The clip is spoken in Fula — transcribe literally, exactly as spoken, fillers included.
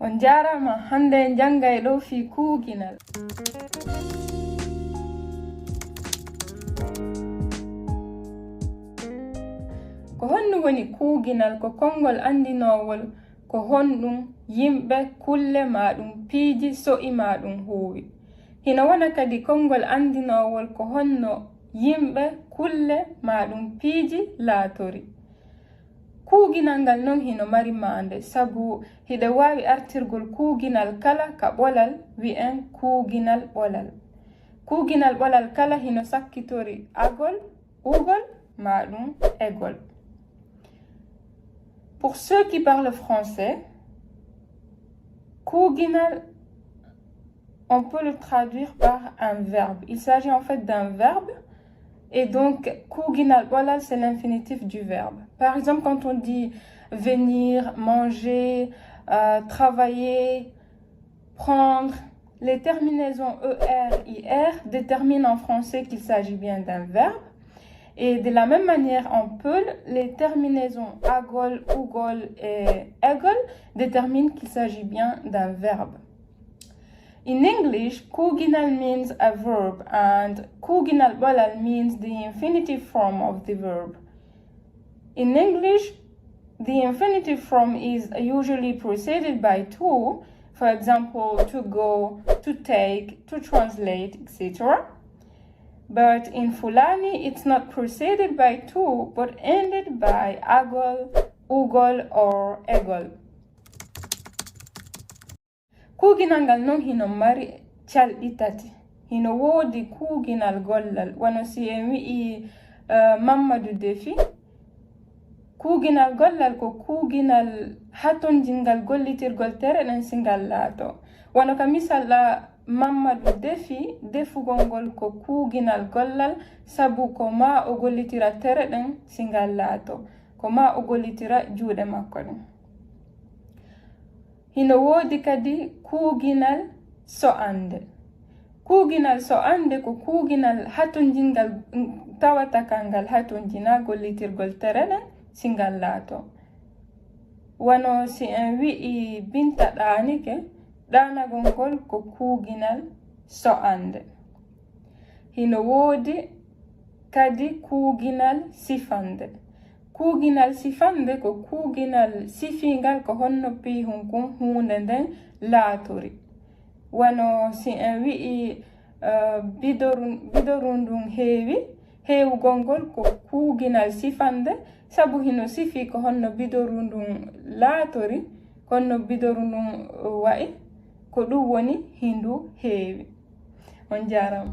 On jaaraama, hannde en janngay ɗo fii kuuginal. Ko honɗum woni kuuginal? Ko konngol anndinoowol ko honɗum yimɓe, kulle, maa ɗum piiji so'i maa ɗum huuwi. Hino wona kadi konngol anndinoowol ko honno yimɓe, kulle, maa ɗum piiji laatori. Kuuginal ngal non hino mari maande, sabu hiɗe waawi artirgol kuuginal kala ka ɓolal, wi'en kuuginal ɓolal. Kuuginal ɓolal kala hino sakkitori agol, ugol, maa ɗum egol. Pour ceux qui parlent français, kuuginal, on peut le traduire par un verbe. Il s'agit en fait d'un verbe. Et donc, kuuginal ɓolal, c'est l'infinitif du verbe. Par exemple, quand on dit venir, manger, euh, travailler, prendre, les terminaisons E R, I R déterminent en français qu'il s'agit bien d'un verbe. Et de la même manière, en peul, les terminaisons agol, ugol et egol déterminent qu'il s'agit bien d'un verbe. In English, kuuginal means a verb and kuuginal ɓolal means the infinitive form of the verb. In English, the infinitive form is usually preceded by to, for example, to go, to take, to translate, et cetera. But in Fulani, it's not preceded by to, but ended by agol, ugol, or egol. Kuuginal ngal non hino mari calɗi tati. Hino woodi kuuginal gollal, wano si en wi'i, eh, Mammadu defi. Kuuginal gollal ko kuuginal hatonjingal gollitirgol tere ɗen si ngal laato. Wano ka misal ɗa, Mammadu defi, defugol ngol ko kuuginal gollal, sabu ko maa o gollitira tere ɗen si ngal laato. Ko maa o gollitira juuɗe makko ɗen. Hino woodi kadi kuuginal so'ande. Kuuginal so'ande ko kuuginal hatonjingal, mm, tawata ka ngal hatonjina gollitirgol tere ɗen si ngal laato. Wano si en wi'i Binta ɗaanike, ɗaanagol ngol ko kuuginal so'ande. Hino woodi kadi kuuginal sifande. Kuuginal sifande ko kuuginal sifingal ko honno piihun kun huunde nden laatori. Wano si en wi'i, eh, bidoru, bidoru ndun heewi, heewugol ngol ko kuuginal sifande, sabu hino sifi ko honno bidoru ndun laatori, ko honno bidoru ndun wa'i, ko ɗum woni hindu heewi. On jaaraama.